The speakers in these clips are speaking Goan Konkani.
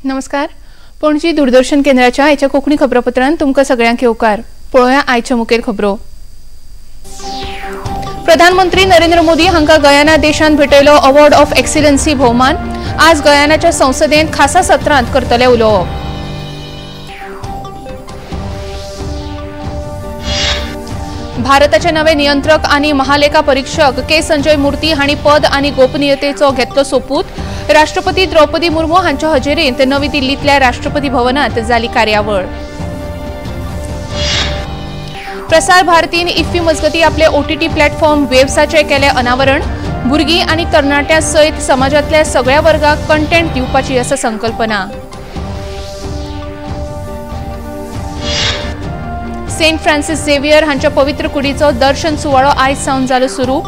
नमस्कार, पणजी दूरदर्शन केंद्राच्या आयच्या कोंकणी खबरापत्रांत तुमकां सगळ्यांक येवकार. पळोवया आयच्यो मुखेल खबरो. प्रधानमंत्री नरेंद्र मोदी हांकां गयाना देशान भेटयलो अवॉर्ड ऑफ एक्सिलन्सी भोवमान. आज गयानाच्या संसदेंत खासा सत्रांत करतले उलोवप. भारताचे नवे नियंत्रक आनी महालेखा परीक्षक के संजय मूर्ती हांणी पद आनी गोपनीयतेचो घेतलो सोपूत. राष्ट्रपती द्रौपदी मुर्मू हांच्या हजेरेंत नवी दिल्लींतल्या राष्ट्रपती भवनांत जाली कार्यावळ. प्रसार भारतीन इफ्फी मजगती आपले ओटीटी प्लॅटफॉर्म वेव्साचे केले अनावरण. भुरगीं आनी तरणाट्यां सयत समाजांतल्या सगळ्या वर्गाक कंटेंट दिवपाची आसा संकल्पना. सेंट फ्रान्सिस झेवियर हांच्या पवित्र कुडीचो दर्शन सुवाळो आयज सावन जालो सुरू.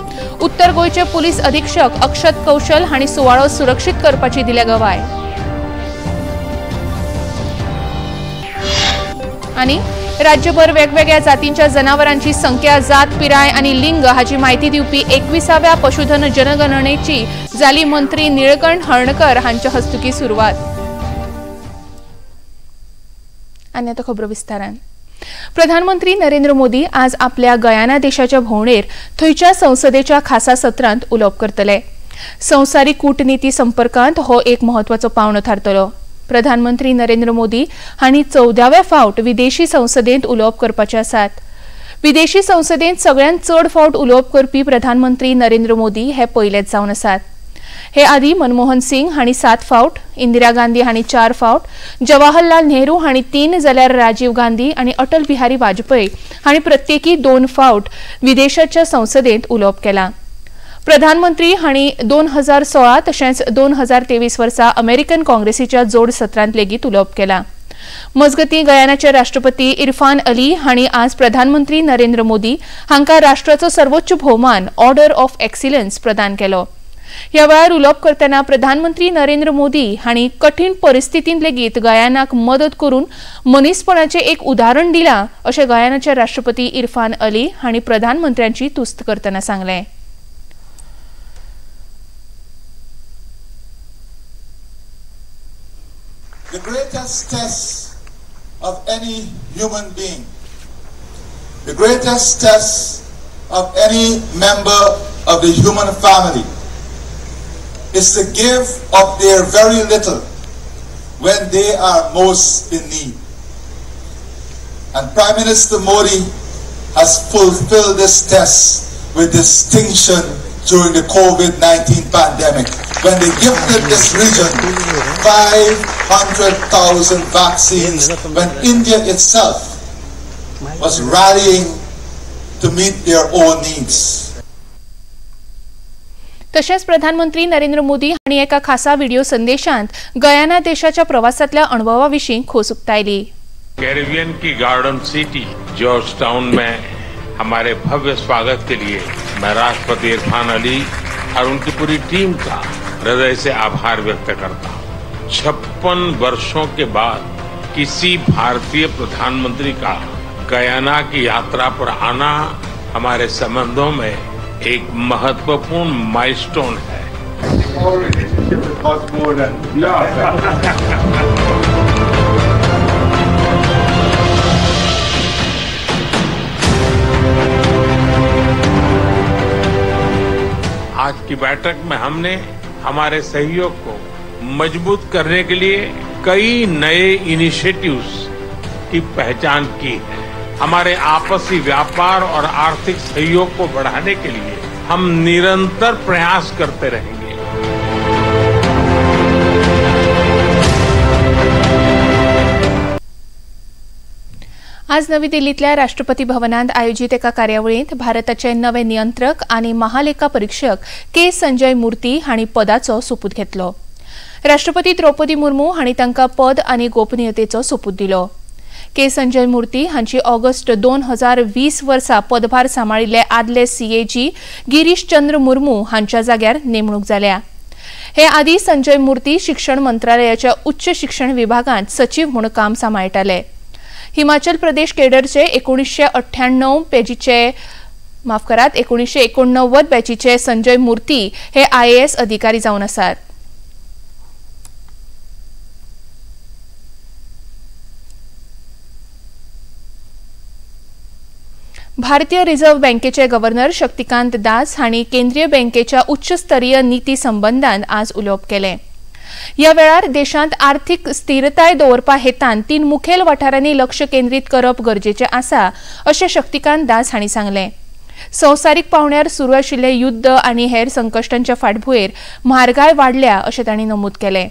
उत्तर गोंयचे पुलीस अधीक्षक अक्षत कौशल हांणी सुवाळो सुरक्षीत करपाची दिल्या गवाय. आनी राज्यभर वेगवेगळ्या जातींच्या जनावरांची संख्या, जात, पिराय आनी लिंग हाची म्हायती दिवपी 21व्या पशुधन जनगणनेची जाली मंत्री निळकंठ हर्णकर हांच्या हस्तुकी सुरवात. आनी आतां खबरो विस्तारान. प्रधानमंत्री नरेंद्र मोदी आज आपल्या गयाना देशाच्या भोंवडेर थंयच्या संसदेच्या खासा सत्रांत उलोवप करतले. संवसारीक कूटनिती संपर्कांत हो एक म्हत्वाचो पावंडो थारतलो. प्रधानमंत्री नरेंद्र मोदी हांणी 14व्या फावट विदेशी संसदेंत उलोवप करपाचे आसात. विदेशी संसदेंत सगळ्यांत चड फावट उलोवप करपी प्रधानमंत्री नरेंद्र मोदी हे पयलेच जावन आसात. हे आदी मनमोहन सिंग हांणी 7 फावट, इंदिरा गांधी हांणी 4 फावट, जवाहरलाल नेहरू हांणी 3 जाल्यार राजीव गांधी आनी अटल बिहारी वाजपेयी हांणी प्रत्येकी 2 फावट विदेशाच्या संसदेंत उलोवप केलां. प्रधानमंत्री हांणी 2016 तशेंच 2023 वर्सा अमेरिकन काँग्रेसीच्या जोड सत्रांत लेगीत उलोवप केलां. मजगतीं गयानाचे राष्ट्रपती इरफान अली हांणी आज प्रधानमंत्री नरेंद्र मोदी हांकां राष्ट्राचो सर्वोच्च भोवमान ऑर्डर ऑफ एक्सिलन्स प्रदान केलो. ह्या वेळार उलोवप करतना प्रधानमंत्री नरेंद्र मोदी हांणी कठीण परिस्थितींत लेगीत गयानाक मदत करून मनीसपणाचें एक उदाहरण दिलां अशें गयानाचे राष्ट्रपती इरफान अली हांणी प्रधानमंत्र्यांची तुस्त करतना सांगलें. The greatest test of any human being, the greatest test of any member of the human family is to give up their very little when they are most in need. And Prime Minister Modi has fulfilled this test with distinction during the COVID-19 pandemic, when they gifted this region 500,000 vaccines, when India itself was rallying to meet their own needs. तशेंच प्रधानमंत्री नरेंद्र मोदी हांणी एका खासा व्हिडिओ संदेशांत गयाना देशाच्या प्रवासांतल्या अणभवा विशीं खोस उक्तायली. कैरेबियन की गार्डन सिटी जॉर्ज टाउन में हमारे भव्य स्वागत के लिए मैं राष्ट्रपति इरफान अली और उनकी पूरी टीम का हृदय से आभार व्यक्त करता हूं. 56 वर्षों के बाद किसी भारतीय प्रधानमंत्री का गयाना की यात्रा पर आना हमारे संबंधों में एक महत्वपूर्ण माइलस्टोन है. आज की बैठक में हमने हमारे सहयोग को मजबूत करने के लिए कई नए इनिशिएटिव्स की पहचान की है. हमारे आपसी व्यापार और आर्थिक सहयोग को बढ़ाने के लिए हम निरंतर प्रयास करते रहेंगे. आज नवी दिल्लींतल्या राष्ट्रपती भवनांत आयोजित एका कार्यावळींत भारताचे नवे नियंत्रक आनी महालेखा परीक्षक के संजय मूर्ती हांणी पदाचो सोपूत घेतलो. राष्ट्रपती द्रौपदी मुर्मू हांणी तांकां पद आनी गोपनीयतेचो सोपूत दिलो. के संजय मूर्ती हांची ऑगस्ट 2020 वर्सा पदभार सांबाळिल्ले आदले सीएजी गिरीश चंद्र मुर्मू हांच्या जाग्यार नेमणूक जाल्या. हे आदी संजय मूर्ती शिक्षण मंत्रालयाच्या उच्च शिक्षण विभागांत सचीव म्हूण काम सांबाळटाले. हिमाचल प्रदेश केडरचे 1998 बॅचीचे माफ करात 1989 बॅचीचे संजय मूर्ती हे आयएएस अधिकारी जावन आसात. भारतीय रिझर्व्ह बँकेचे गव्हर्नर शक्तिकांत दास हांणी केंद्रीय बँकेच्या उच्चस्तरीय नीती संबंदान आज उलोवप केलें. ह्या वेळार देशांत आर्थिक स्थिरताय दवरपा हेतान 3 मुखेल वाठारांनी लक्ष केंद्रीत करप गरजेचें आसा अशें शक्तिकांत दास हांणी सांगलें. संवसारीक पावंड्यार सुरू आशिल्ले युद्ध आनी हेर संकश्टांच्या फाटभुंयेर म्हारगाय वाडल्या अशें तांणी नमूद केलें.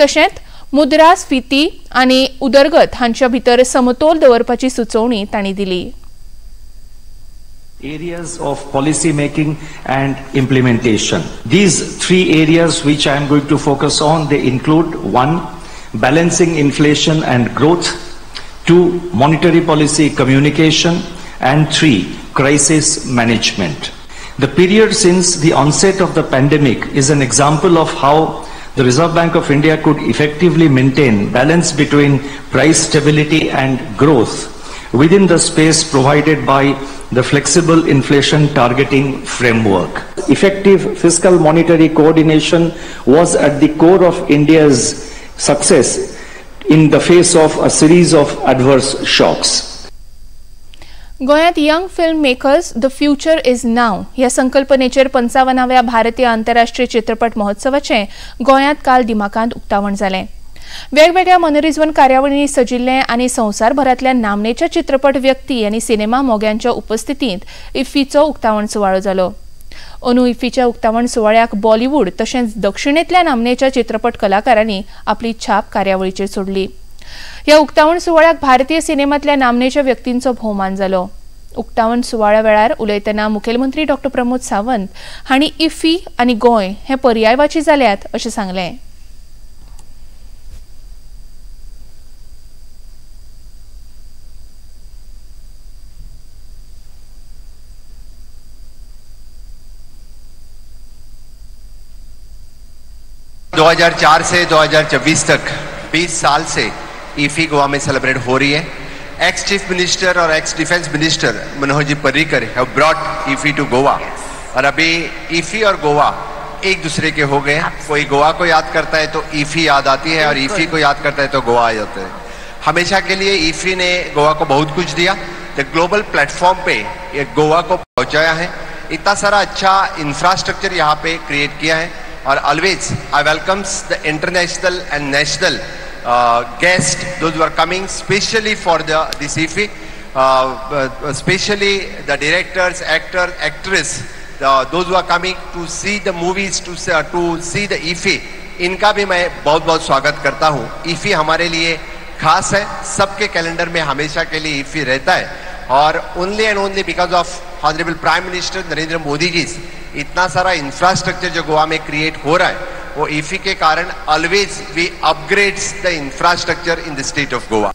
तशेंच मुद्रास्फीती आनी उदरगत हांच्या भितर समतोल दवरपाची सुचोवणी तांणी दिली. Areas of policy making and implementation. These 3 areas which I am going to focus on, they include 1. Balancing inflation and growth, 2. Monetary policy communication, and 3. Crisis management. The period since the onset of the pandemic is an example of how the Reserve Bank of India could effectively maintain balance between price stability and growth within the space provided by the flexible inflation targeting framework. Effective fiscal monetary coordination was at the core of India's success in the face of a series of adverse shocks. गोंयांत young film makers the future is now ह्या संकल्पनेचेर 55व्या भारतीय आंतरराष्ट्रीय चित्रपट महोत्सवाचें गोंयांत काल दिमाकांत उक्तावण जालें. वेगवेगळ्या मनरिजवण कार्यावळींनी सजिल्लें आनी संवसारभरांतल्या नामनेच्या चित्रपट व्यक्ती आनी सिनेमा मोग्यांच्या उपस्थितींत इफ्फीचो उक्तावण सुवाळो जालो. अंदू इफ्फीच्या उक्तावण सुवाळ्याक बॉलिवूड तशेंच दक्षिणेंतल्या नामनेच्या चित्रपट कलाकारांनी आपली छाप कार्यावळीचेर सोडली. ह्या उक्तावण सुवाळ्याक भारतीय सिनेमांतल्या नामनेच्या व्यक्तींचो भोवमान जालो. उक्तावण सुवाळ्या वेळार उलयतना मुखेलमंत्री डॉ प्रमोद सावंत हांणी इफ्फी आनी गोंय हे पर्यायवाची जाल्यात अशें सांगलें. 2004 से 2024 तक 20 साल से इफ़ी गोवा में सेलिब्रेट हो रही है। Ex chief minister Aur ex defence minister Manohar ji Parrikar have brought IFFI to Goa और अभी इफ़ी और गोवा एक दूसरे के हो गए। कोई गोवा को याद करता है तो इफ़ी याद आती है और इफ़ी को याद करता है तो गोवा आ जाता है। हमेशा के लिए इफ़ी ने गोवा को बहुत कुछ दिया, the global platform पे ये गोवा को पहुँचाया है, इतना सारा अच्छा इंफ्रास्ट्रक्चर यहाँ पे क्रिएट किया है। और always I welcomes the international and national guest those who are coming specially for the this IFFI, specially the directors, actor, actress, those who are coming to see the movies, to see the IFFI, इनका भी मैं बहुत बहुत स्वागत करता हूँ। इफ़ी हमारे लिए खास है, सबके कैलेंडर में हमेशा के लिए इफ़ी रहता है और only and only because of honourable prime minister Narendra Modi ji इतना सारा इंफ्रास्ट्रक्चर जो गोवा में क्रिएट हो रहा है वो इफ़ी के कारण always we upgrades the infrastructure in the state of Goa.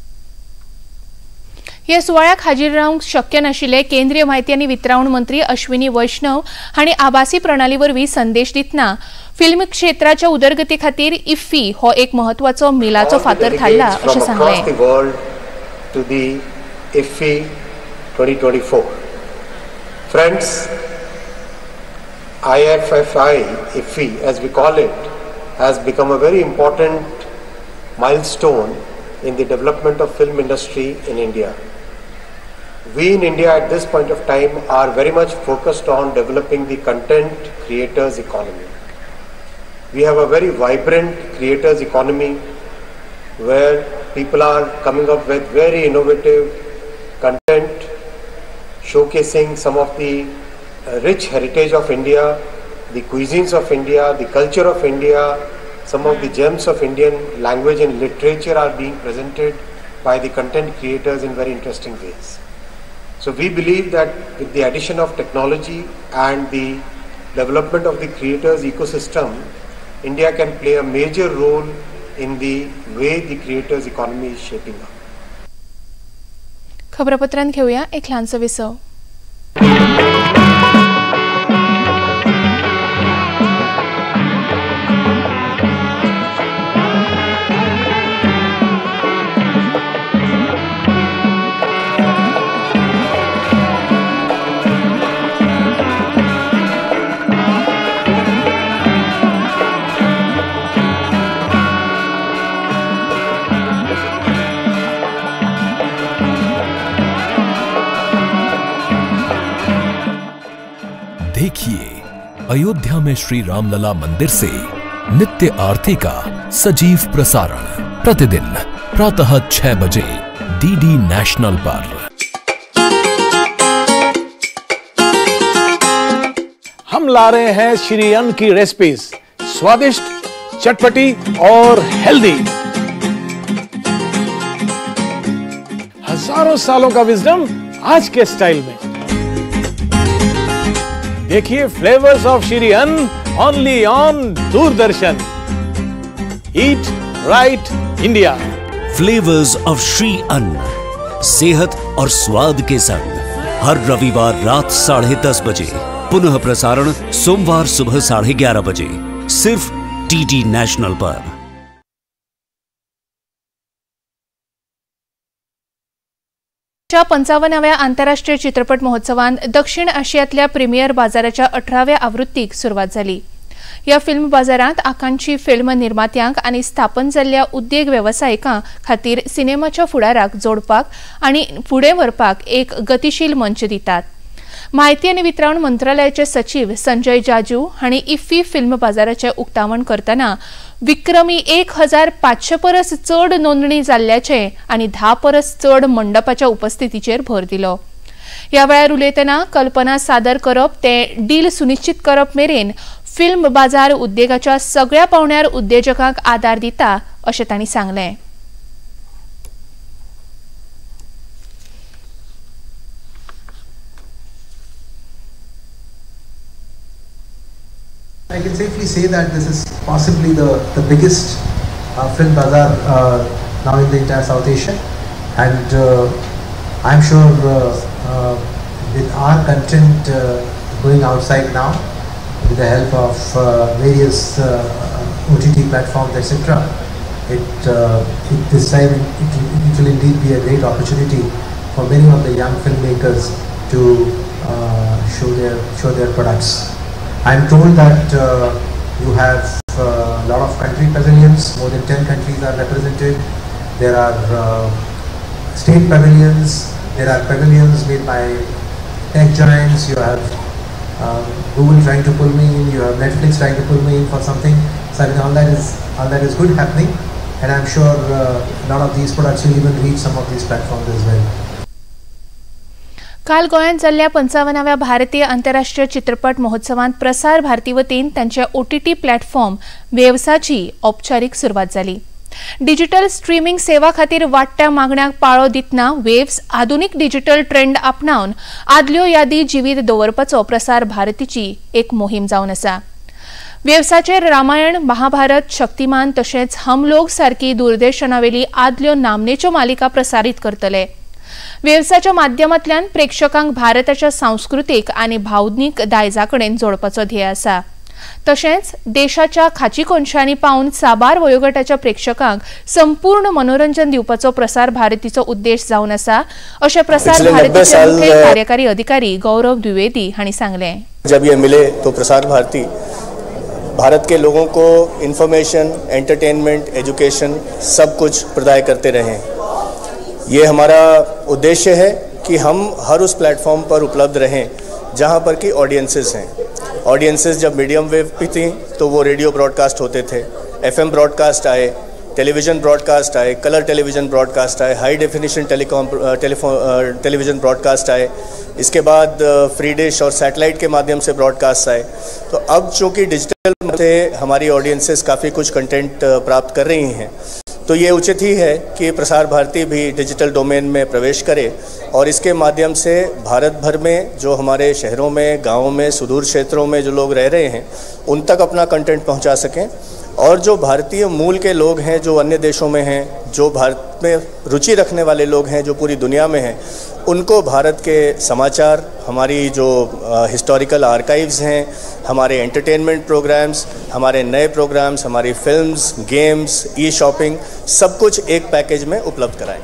ह्या सुवाळ्याक हाजीर रावंक शक्य नाशिल्ले केंद्रीय माहिती आनी वितरावण मंत्री अश्विनी वैष्णव हांणी आभासी प्रणाली वरवीं संदेश दितना फिल्म क्षेत्राच्या उदरगती खातीर इफ्फी हो एक महत्वाचो मिलाचो फातर थारला अशें सांगलें। Friends, IFFI, IFFI as we call it, has become a very important milestone in the development of film industry in India. We in India at this point of time are very much focused on developing the content creators economy. We have a very vibrant creators economy where people are coming up with very innovative content, showcasing some of the rich heritage of India, the cuisines of India, the culture of India, some of the gems of Indian language and literature are being presented by the content creators in very interesting ways. So we believe that with the addition of technology and the development of the creators ecosystem, India can play a major role in the way the creators economy is shaping up. खबरपत्रांत घेऊया एक ल्हानसो विसव। देखिए अयोध्या में श्री रामलला मंदिर से नित्य आरती का सजीव प्रसारण प्रतिदिन प्रातः 6 बजे डीडी नेशनल पर। हम ला रहे हैं श्री अन्न की रेसिपीज, स्वादिष्ट, चटपटी और हेल्दी। हजारों सालों का विजडम आज के स्टाइल में। देखिए flavours of Shri Anna only on Doordarshan. Eat right India. Flavours of Shri Anna, सेहत और स्वाद के संग, हर रविवार रात 10:30 बजे, पुनः प्रसारण सोमवार सुबह 11:30 बजे, सिर्फ डीडी नेशनल पर। 55व्या आंतरराष्ट्रीय चित्रपट महोत्सवान दक्षिण आशियातल्या प्रीमियर बाजाराच्या 18व्या आवृत्तीक सुरवात जाली। ह्या फिल्म बाजारांत आकांक्षी फिल्म निर्मात्यांक आनी स्थापन जाल्ल्या उद्देग वेवसायिकां खातीर सिनेमाच्या फुडाराक जोडपाक आनी फुडें व्हरपाक एक गतिशील मंच दितात। माहिती आनी वितरावण मंत्रालयाचे सचिव संजय जाजू हांणी इफ्फी फिल्म बाजाराचें उक्तावण करतना विक्रमी 1500 परस चड नोंदणी जाल्ल्याचें आनी 10 परस चड मंडपाच्या उपस्थितीचेर भर दिलो। ह्या वेळार उलयतना कल्पना सादर करप ते डील सुनिश्चित करप मेरेन फिल्म बाजार उद्देगाच्या सगळ्या पावंड्यार उद्देजकांक आदार दिता अशें तांणी सांगलें। I can safely say that this is possibly the biggest film bazaar now in the entire South Asia, and I'm sure with our content going outside now, with the help of various OTT platforms, etc., this time it will indeed be a great opportunity for many of the young filmmakers to show their products. I am told that you have a lot of country pavilions, more than 10 countries are represented. There are state pavilions, there are pavilions made by tech giants, you have Google trying to pull me in, you have Netflix trying to pull me in for something. So I mean, all that is good happening, and I am sure a lot of these products will even reach some of these platforms as well. काल गोंयांत जाल्ल्या 55व्या भारतीय आंतरराष्ट्रीय चित्रपट महोत्सवांत प्रसार भारती वतीन तांच्या ओटीटी प्लॅटफॉर्म वेव्साची औपचारीक सुरवात जाली। डिजिटल स्ट्रीमिंग सेवा खातीर वाडट्या मागण्यांक पाळो दितना वेव्स आधुनीक डिजिटल ट्रेंड आपणावन आदल्यो यादी जिवीत दवरपाचो प्रसार भारतीची एक मोहीम जावन आसा। वेव्साचेर रामायण, महाभारत, शक्तिमान तशेंच हम लोग सारकी दूरदर्शनावेली आदल्यो नामनेच्यो मालिका प्रसारीत करतले। वेव्साच्या माध्यमांतल्यान प्रेक्षकांक भारताच्या सांस्कृतीक आनी भावनीक दायजा कडेन जोडपाचो ध्येय आसा। तशेंच देशाच्या खाची कोनशांनी पावन साबार वयोगटाच्या प्रेक्षकांक संपूर्ण मनोरंजन दिवपाचो प्रसार भारतीचो उद्देश जावन आसा अशें प्रसार भारतीचे मुखेल कार्यकारी अधिकारी गौरव द्विवेदी हांणी सांगलें। जब ये मिले तो प्रसार भारती भारत के लोगों को इन्फॉर्मेशन, एंटरटेनमेंट, एजुकेशन सब कुछ प्रदाय करते रहे। ये हमारा उद्देश्य है कि हम हर उस प्लेटफॉर्म पर उपलब्ध रहें जहां पर कि ऑडियंसेस हैं। ऑडियंसेस जब मीडियम वेव भी थी तो वो रेडियो ब्रॉडकास्ट होते थे, एफएम ब्रॉडकास्ट आए, टेलीविज़न ब्रॉडकास्ट आए, कलर टेलीविज़न ब्रॉडकास्ट आए, हाई डेफिनेशन टेलीविज़न ब्रॉडकास्ट आए, इसके बाद फ्री डिश और सैटेलाइट के माध्यम से ब्रॉडकास्ट आए। तो अब चूँकि डिजिटल से हमारी ऑडियंसेस काफ़ी कुछ कंटेंट प्राप्त कर रही हैं, तो ये उचित ही है कि प्रसार भारती भी डिजिटल डोमेन में प्रवेश करे और इसके माध्यम से भारत भर में जो हमारे शहरों में, गांवों में, सुदूर क्षेत्रों में जो लोग रह रहे हैं उन तक अपना कंटेंट पहुंचा सकें और जो भारतीय मूल के लोग हैं, जो अन्य देशों में हैं, जो भारत में रुचि रखने वाले लोग हैं, जो पूरी दुनिया में हैं, उनको भारत के समाचार, हमारी जो हिस्टोरिकल आर्काइव्स हैं, हमारे एंटरटेनमेंट प्रोग्राम्स, हमारे नए प्रोग्राम्स, हमारी फिल्म्स, गेम्स, ई शॉपिंग, सब कुछ एक पैकेज में उपलब्ध कराएं।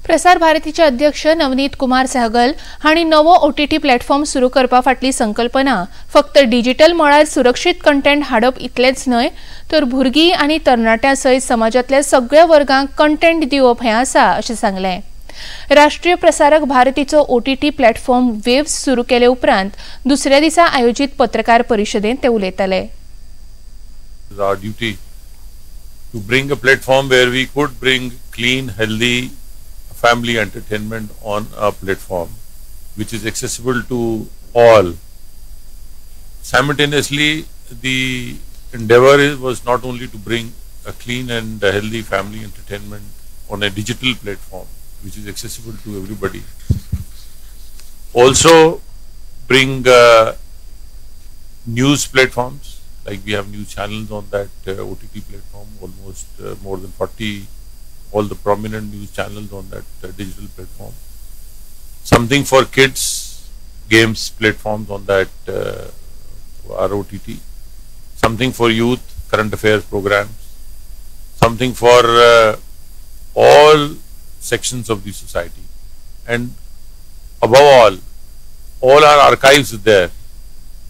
प्रसार भारतीचे अध्यक्ष नवनीत कुमार सहगल हांणी नवो ओटीटी प्लॅटफॉर्म सुरू करपा फाटली संकल्पना फक्त डिजिटल मळार सुरक्षीत कंटेंट हाडप इतलेंच न्हय तर भुरगीं आनी तरणाट्यां सयत समाजांतल्या सगळ्या वर्गांक कंटेंट दिवप हें आसा अशें सांगलें। राष्ट्रीय प्रसारक भारतीचो ओटीटी प्लॅटफॉर्म वेव्स सुरू केले उपरांत दुसऱ्या दिसा आयोजित पत्रकार परिशदेंत ते उलयताले. Our duty to bring a platform where we could bring clean, healthy family entertainment on a platform which is accessible to all. Simultaneously, the endeavor was not only to bring a clean and healthy family entertainment on a digital platform which is accessible to everybody, also bring news platforms. Like we have news channels on that OTT platform, almost more than 40, all the prominent news channels on that digital platform. Something for kids, games platforms on that ROTT. Something for youth, current affairs programs. Something for all sections of the society. And above all our archives are there.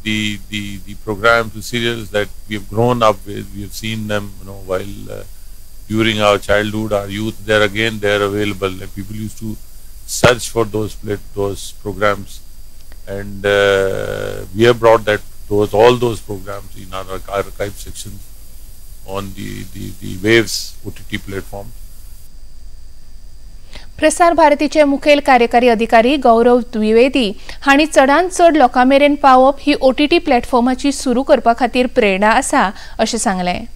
The programs, the serials that we have grown up with, we have seen them, you know, while during our childhood, our youth, they are available. And people used to search for those programs, and we have brought all those programs in our archive sections on the Waves OTT platform. प्रसार भारतीचे मुखेल कार्यकारी अधिकारी गौरव द्विवेदी हांणी चडांत चड लोकां मेरेन पावप ही ओटीटी प्लॅटफॉर्माची सुरू करपा खातीर प्रेरणा आसा अशें सांगलें.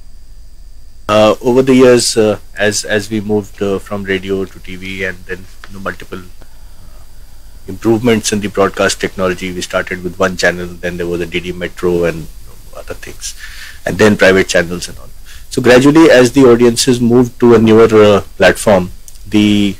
Over the years, as we moved from radio to TV and then multiple improvements in the broadcast technology, we started with one channel, then there was a DD Metro and other things, and then private channels and all. So gradually, as the audiences moved to a newer platform, the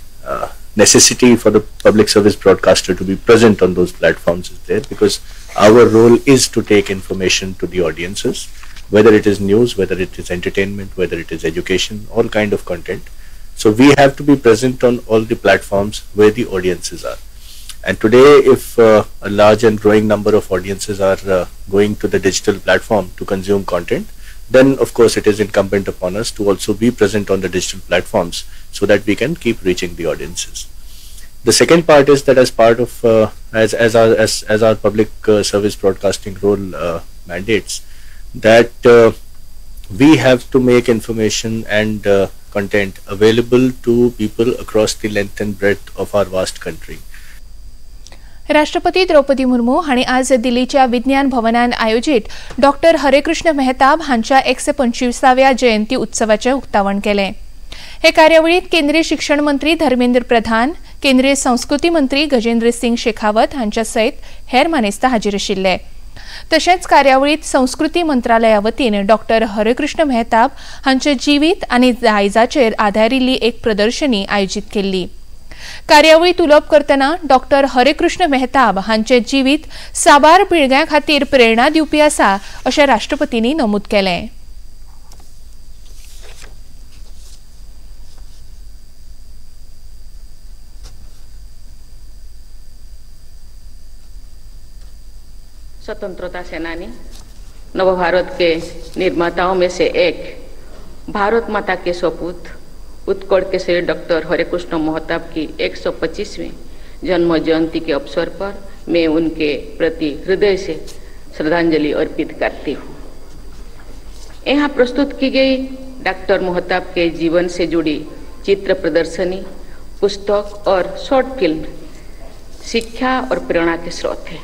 necessity for the public service broadcaster to be present on those platforms is there, because our role is to take information to the audiences, whether it is news, whether it is entertainment, whether it is education, all kind of content. So we have to be present on all the platforms where the audiences are. And today, if a large and growing number of audiences are going to the digital platform to consume content, then of course it is incumbent upon us to also be present on the digital platforms so that we can keep reaching the audiences. The second part is that as part of as our public service broadcasting role mandates, that we have to make information and content available to people across the length and breadth of our vast country. राष्ट्रपती द्रौपदी मुर्मू हांणी आज दिल्लीच्या विज्ञान भवनान आयोजित डॉक्टर हरेकृष्ण मेहताब हांच्या 125व्या जयंती उत्सवाचें उक्तावण केलें. हे कार्यावळींत केंद्रीय शिक्षण मंत्री धर्मेंद्र प्रधान, केंद्रीय संस्कृती मंत्री गजेंद्र सिंग शेखावत हांच्या सयत हेर मानेस्त हाजीर आशिल्ले. तशेंच कार्यावळींत संस्कृती मंत्रालया वतीन डॉक्टर हरेकृष्ण मेहताब हांचे जिवीत आनी दायजाचेर आदारिल्ली एक प्रदर्शनी आयोजीत केल्ली. कार्यावळींत उलोवप करतना डॉक्टर हरेकृष्ण मेहताब हांचे जिवीत साबार पिळग्यां खातीर प्रेरणा दिवपी आसा अशें राष्ट्रपतींनी नमूद केलें. स्वतंत्रता सेनानी, नव भारत के निर्माताओं में से एक, भारत माता के सपूत उत्कल के श्री डॉक्टर हरेकृष्ण मेहताब की 125वीं जन्म जयंती के अवसर पर मैं उनके प्रति हृदय से श्रद्धांजलि अर्पित करती हूँ। यहाँ प्रस्तुत की गई डॉक्टर मेहताब के जीवन से जुड़ी चित्र प्रदर्शनी, पुस्तक और शॉर्ट फिल्म शिक्षा और प्रेरणा के स्रोत है।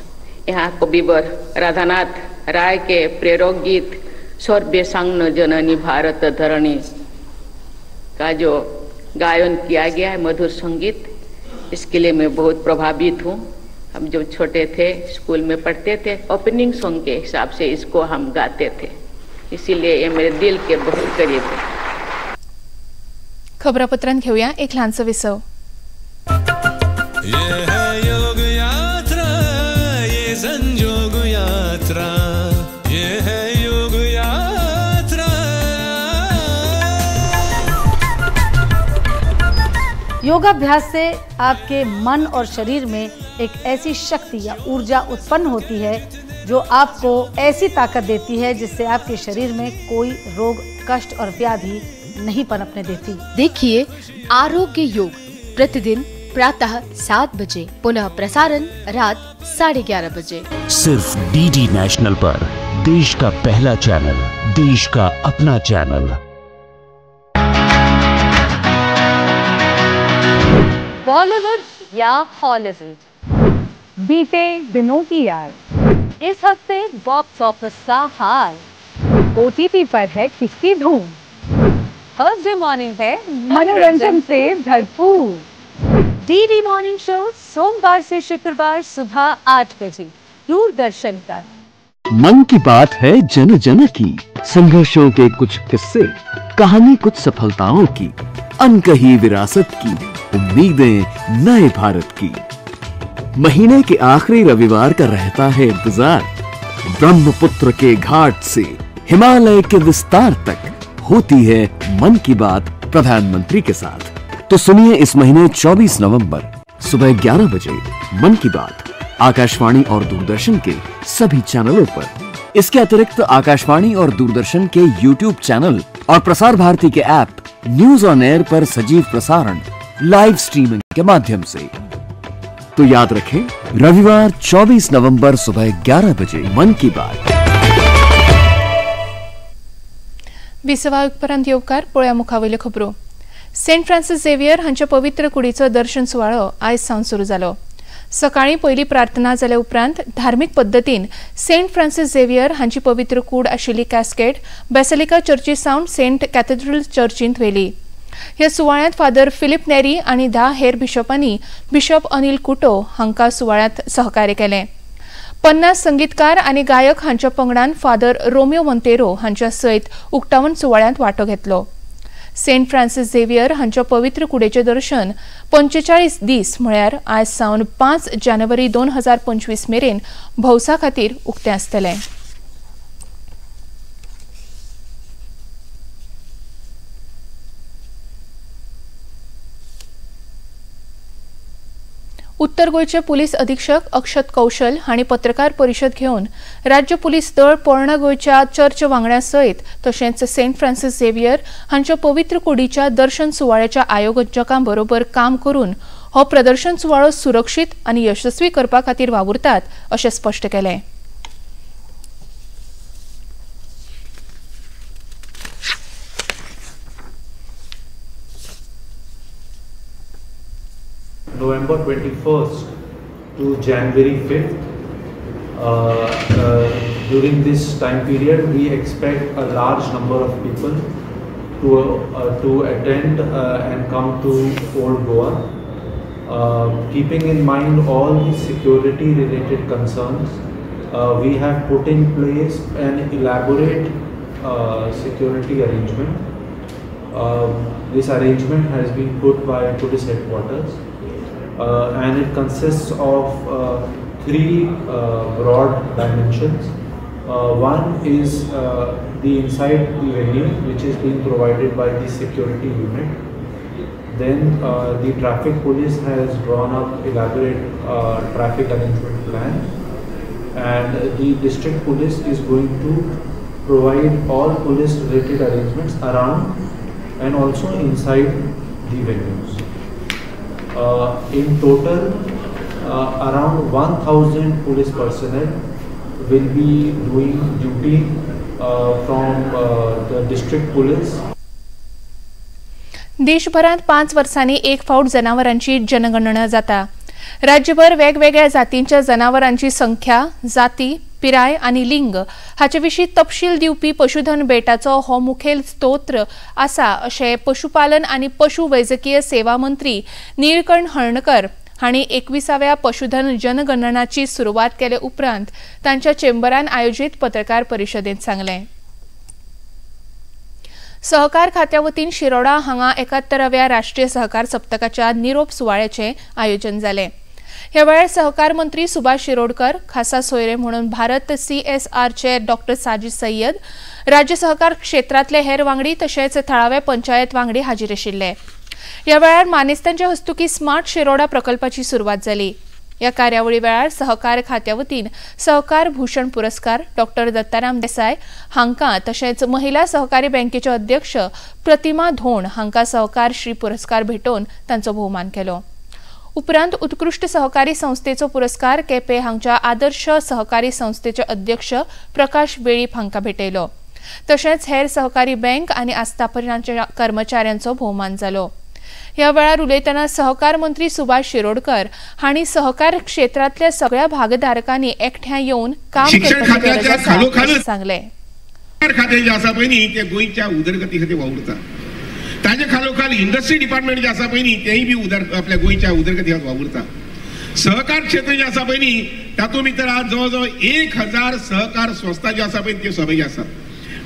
यहाँ कविवर राधानाथ राय के प्रेरक गीत सर्वेशांग जननी भारत धरणी का जो गायन किया गया है, मधुर संगीत, इसके लिए मैं बहुत प्रभावित हूँ। हम जब छोटे थे, स्कूल में पढ़ते थे, ओपनिंग सॉन्ग के हिसाब से इसको हम गाते थे, इसीलिए ये मेरे दिल के बहुत करीब है। खबरापत्रांत घेऊया एक लहानसं विसव. ये है योग यात्रा, ये संजोग यात्रा, ये है योग यात्रा. योगाभ्यास से आपके मन और शरीर में एक ऐसी शक्ति या ऊर्जा उत्पन्न होती है जो आपको ऐसी ताकत देती है जिससे आपके शरीर में कोई रोग, कष्ट और व्याधि नहीं पनपने देती। देखिए आरोग्य योग प्रतिदिन प्रातः 7 बजे, पुनः प्रसारण रात 11:30 बजे। सिर्फ डीडी नेशनल पर, देश का पहला चैनल, देश का अपना चैनल। बॉलीवुड या हॉलीवुड, बीते दिनों की याद, इस हफ्ते बॉक्स ऑफिस का हाल, ओटीटी पर है किसकी धूम, थर्सडे मॉर्निंग है मनोरंजन से भरपूर। डीडी मॉर्निंग शो सोमवार से शुक्रवार सुबह 8 बजे दूरदर्शन पर। मन की बात है जन जन की, संघर्षों के कुछ किस्से, कहानी कुछ सफलताओं की, अनकही विरासत की, उम्मीदें नए भारत की। महीने के आखिरी रविवार का रहता है इंतजार। ब्रह्मपुत्र के घाट से हिमालय के विस्तार तक होती है मन की बात प्रधानमंत्री के साथ। तो सुनिए इस महीने 24 नवंबर सुबह 11 बजे मन की बात आकाशवाणी और दूरदर्शन के सभी चैनलों पर। इसके अतिरिक्त आकाशवाणी और दूरदर्शन के यूट्यूब चैनल और प्रसार भारती के ऐप न्यूज ऑन एयर पर सजीव प्रसारण लाइव स्ट्रीमिंग के माध्यम से। तो याद रखें, रविवार 24 नवंबर सुबह 11 बजे मन की बात। विसवा उपरांत येवकार पळया मुखावयल्यो खबरो। सेंट फ्रांसिस झेवियर हांच्या पवित्र कुडीचो दर्शन सुवाळो आयज सावन सुरू जालो। सकाळीं पयली प्रार्थना जाल्या उपरांत धार्मीक पद्दतीन सेंट फ्रांसिस झेवियर हांची पवित्र कूड आशिल्ली कॅस्केट बेसिलिका चर्ची सावन सेंट कॅथेड्रल चर्चींत व्हेली। ह्या सुवाळ्यांत फादर फिलीप नेरी आनी 10 हेर बिशपांनी बिशप अनिल कुटो हांकां सुवाळ्यांत सहकार्य केलें। 50 संगीतकार आनी गायक हांच्या पंगडान फादर रोमियो मोंतेरो हांच्या सयत उक्तावण सुवाळ्यांत वांटो घेतलो। सेंट फ्रांसिस झेवियर हांच्या पवित्र कुडेचें दर्शन 45 दीस म्हळ्यार आयज सावन 5 जानेवारी 2025 मेरेन भौसा खातीर उक्तें आसतलें। उत्तर गोंयचे पुलीस अधीक्षक अक्षत कौशल हांणी पत्रकार परिशद घेवन राज्य पुलीस दळ पोरणा गोंयच्या चर्च वांगड्या सयत तशेंच सेंट फ्रांसिस झेवियर हांच्या पवित्र कुडीच्या दर्शन सुवाळ्याच्या आयोजकां बरोबर काम करून हो प्रदर्शन सुवाळो सुरक्षीत आनी यशस्वी करपा खातीर वावुरतात अशें स्पश्ट केलें। November 21st to January 5th. During this time period, we expect a large number of people to attend and come to Old Goa. Keeping in mind all the security related concerns, we have put in place an elaborate security arrangement. This arrangement has been put by police headquarters. And it consists of three broad dimensions. One is the inside the venue, which is being provided by the security unit. Then the traffic police has drawn up elaborate traffic arrangement plan, and the district police is going to provide all police related arrangements around and also inside the venues. In total, around 1,000 police personnel will be doing duty from the district police. देशभरात 5 वर्सांनी एक फावट जनावरांची जनगणना जाता। राज्यभर वेगवेगळ्या जातींच्या जनावरांची संख्या, जाती, पिराय आनी लिंग हाचे विशीं तपशील दिवपी पशुधन बेटाचो हो मुखेल स्तोत्र आसा अशें पशुपालन आनी पशु वैजकीय सेवा मंत्री नीळकंठ हळर्णकर हांणी 21व्या पशुधन जनगणनाची सुरवात केले उपरांत तांच्या चेंबरान आयोजीत पत्रकार परिशदेंत सांगलें। सहकार खात्या वतीन शिरोडा हांगा 71व्या राष्ट्रीय सहकार सप्तकाच्या निरोप सुवाळ्याचें आयोजन जालें। ह्या वेळार सहकार मंत्री सुभाष शिरोडकर, खासा सोयरे म्हणून भारत CSRचे डॉक्टर साजिद सय्यद, राज्य सहकार क्षेत्रांतले हेर वांगडी तशेंच थळावे पंचायत वांगडी हाजीर आशिल्ले। ह्या वेळार मानेस्तांच्या हस्तुकी स्मार्ट शिरोडा प्रकल्पाची सुरवात जाली। ह्या कार्यावळी वेळार सहकार खात्या वतीन सहकार भूषण पुरस्कार डॉक्टर दत्ताराम देसाय हांकां तशेंच महिला सहकारी बँकेचे अध्यक्ष प्रतिमा धोंड हांकां सहकार श्री पुरस्कार भेटोवन तांचो भोवमान केलो। उपरांत उत्कृश्ट सहकारी संस्थेचो पुरस्कार केपे हांगच्या आदर्श सहकारी संस्थेचे अध्यक्ष प्रकाश वेळीप हांकां भेटयलो. तशेंच हेर सहकारी बँक आनी आस्थापनांच्या कर्मचाऱ्यांचो भोवमान जालो. ह्या वेळार उलयतना सहकार मंत्री सुभाष शिरोडकर हांणी सहकार क्षेत्रांतल्या सगळ्या भागधारकांनी एकठांय येवन काम करपाची गरज आसा अशें सांगलें. खातें जें आसा पळय न्ही तें गोंयच्या उदरगती खातीर वावुरता. ताजे खालोखाल इंडस्ट्री डिपार्टमेंट जें आसा पळय न्ही तेंय बी आपल्या गोंयच्या उदरगती खातीर वावुरता. सहकार क्षेत्र जें आसा पळय न्ही तातूंत भितर आज जवळ जवळ 1000 सहकार संस्था ज्यो आसा पळय त्यो सहभागी आसात.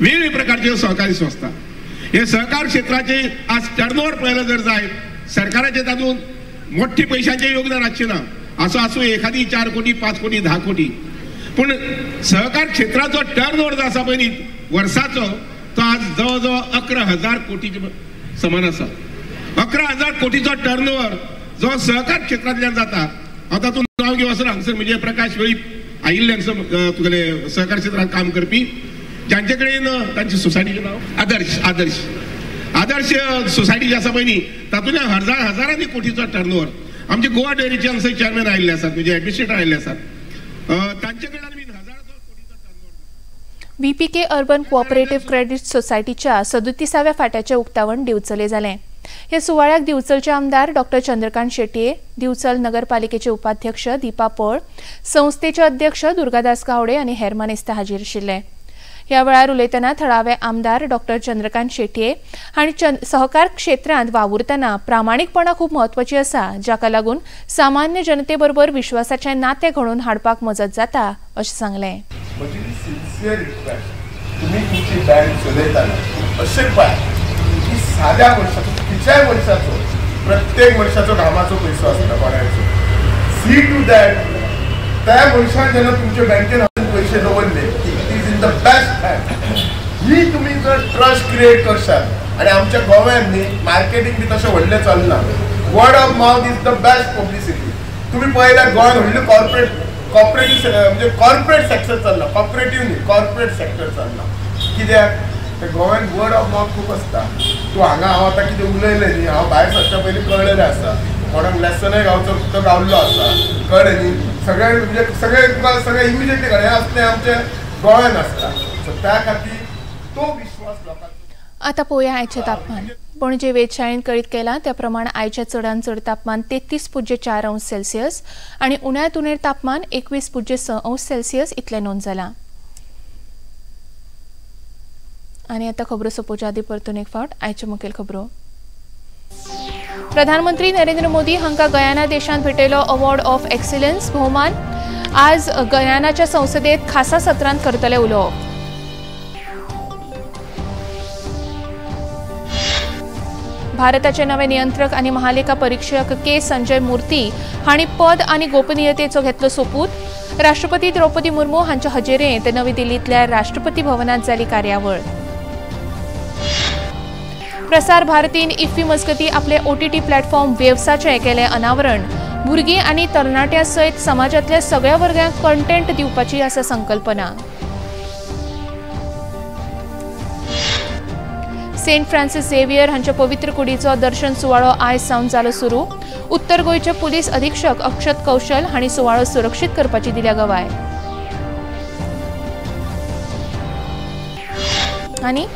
वेगवेगळे प्रकारच्यो सहकारी संस्था हे सहकार क्षेत्राचे आज टर्नओवर पळयलो जर जायत सरकाराचे तातूंत मोठे पयशांचें योगदान आसचें ना. असो आसूं एखादी 4 कोटी 5 कोटी 10 कोटी, पूण सहकार क्षेत्राचो टर्नओवर जो आसा पळय न्ही वर्साचो तो आज जवळ जवळ 11,000 कोटीचे समान आसा. 11,000 कोटीचो टर्नओवर जो सहकार क्षेत्रांतल्यान जाता. हांव तातूंत नांव घेवं वचना, हांगसर म्हणजे प्रकाश वेळीप आयिल्ले हांगसर तुगेले सहकार क्षेत्रांत काम करपी, जांचे कडेन तांची सोसायटीचें नांव आदर्श आदर्श आदर्श सोसायटी जी आसा पळय न्ही तातूंतल्यान हजारांनी कोटीचो टर्नओवर. आमचे गोवा डेअरीचे हांगसर चेअरमॅन आयिल्ले आसात, म्हणजे एडमिनिस्ट्रेटर आयिल्ले आसात, तांचे कडल्यान बी हजारांचो कोटीचो turnover. VPK urban cooperative credit सोसायटीच्या 37व्या फाट्याचें उक्तावण दिवचले जालें. ह्या सुवाळ्याक दिवचलचे आमदार डॉक्टर चंद्रकांत शेटये, दिवचल नगरपालिकेचे उपाध्यक्ष दीपा पळ, संस्थेचे अध्यक्ष दुर्गादास गावडे आनी हेर मानेस्त हाजीर आशिल्ले. ह्या वेळार उलयतना थळावे आमदार डॉक्टर चंद्रकांत शेटये हांणी सहकार क्षेत्रांत वावुरतना प्रामाणीकपणा खूब म्हत्वाची आसा, जाका लागून सामान्य जनते बरोबर विश्वासाचें नातें घडोवन हाडपाक मजत जाता अशें सांगलें. म्हजी सिन्सियर रिक्वेस्ट, तुमी तुमची बँक चलयतना अशें पळय की साद्या मनशाचो, खंयच्याय मनशाचो, प्रत्येक मनशाचो घामाचो पयसो आसता कोणायचो. सी टू that त्या मनशान जेन्ना तुमच्या बँकेन पयशे दवरले इन the best hand. ही तुमी जर ट्रस्ट क्रिएट करशात आनी आमच्या गोव्यान न्ही मार्केटींग बी तशें व्हडलें चलना. Word of mouth is the best publicity. तुमी पळयल्यार गोंयांत व्हडलें कॉपरेटीव म्हणजे कॉर्पोरेट सेक्टर चल्ला, कॉपरेटीव न्ही, कॉर्पोरेट सेक्टर चल्ला. कित्याक तर गोव्यान वर्ड ऑफ मावथ खूब आसता. तूं हांगा हांव आतां कितें उलयलें न्ही, हांव भायर सरच्या पयलीं कळ्ळेलें आसा, कोणाक लेसनय गावचो तो गावल्लो आसा, कळ्ळें न्ही. सगळें म्हणजे सगळें तुका सगळें इमिजिएटली कळ्ळें, हें असलें आमचें गोव्यान आसता. सो त्या खातीर तो विश्वास लोकांचो. आतां पळोवया आयचें तापमान. पणजे वेधशाळेन कळीत केलां त्या प्रमाण आयचें चडांत चड तापमान 33.4 अंश सेल्सियस आनी उण्यांत उणें तापमान 21.6 अंश सेल्सियस इतलें नोंद जालां. आनी आतां खबरो सोंपोवच्या आदीं परतून एक फावट आयच्यो मुखेल खबरो. प्रधानमंत्री नरेंद्र मोदी हांकां गयाना देशांत भेटयलो अवॉर्ड ऑफ एक्सिलन्स भोवमान. आज गयानाच्या संसदेत खासा सत्रांत करतले उलोवप. भारताचे नवे नियंत्रक आनी महालेखा परीक्षक के संजय मूर्ती हांणी पद आनी गोपनीयतेचो घेतलो सोपूत. राष्ट्रपती द्रौपदी मुर्मू हांच्या हजेरेंत नवी दिल्लींतल्या राष्ट्रपती भवनांत जाली कार्यावळ. प्रसार भारतीन इफ्फी मजगती आपले ओटीटी प्लॅटफॉर्म वेव्साचें केलें अनावरण. भुरगीं आनी तरणाट्यां सयत समाजांतल्या सगळ्या वर्गांक कंटेंट दिवपाची आसा संकल्पना. सेंट फ्रांसिस झेवियर हांच्या पवित्र कुडीचो दर्शन सुवाळो आयज सावन जालो सुरू. उत्तर गोंयचे पुलीस अधीक्षक अक्षत कौशल हांणी सुवाळो सुरक्षीत करपाची दिल्या गवाय. आनी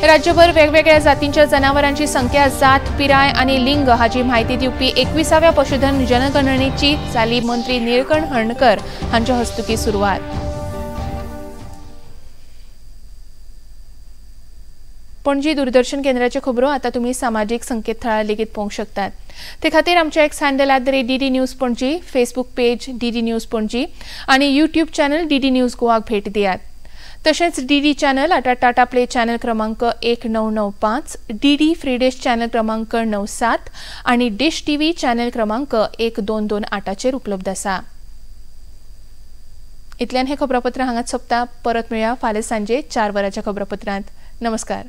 राज्यभर वेगवेगळ्या जातींच्या जनावरांची संख्या, जात, पिराय आनी लिंग हाची म्हायती दिवपी 21व्या पशुधन जनगणनेची जाली मंत्री निळकंठ हळर्णकर हांच्या हस्तुकीं सुरवात. पणजी दूरदर्शन केंद्राच्यो खबरो आतां तुमी सामाजीक संकेतथळार लेगीत पळोवंक शकतात. ते खातीर आमच्या X handle @DD News Panaji, Facebook page DD News Panaji आनी यूट्यूब चॅनल डीडी न्यूज गोवाक भेट दियात. तशेंच डीडी चॅनल आतां टाटा प्ले चॅनल क्रमांक 1995, डीडी फ्री डिश चॅनल क्रमांक 97 आनी डिश टीव्ही चॅनल क्रमांक 1228चेर उपलब्ध आसा. इतल्यान हें खबरापत्र हांगाच सोंपता. परत मेळया फाल्यां सांजे 4 वरांच्या खबरापत्रांत. नमस्कार.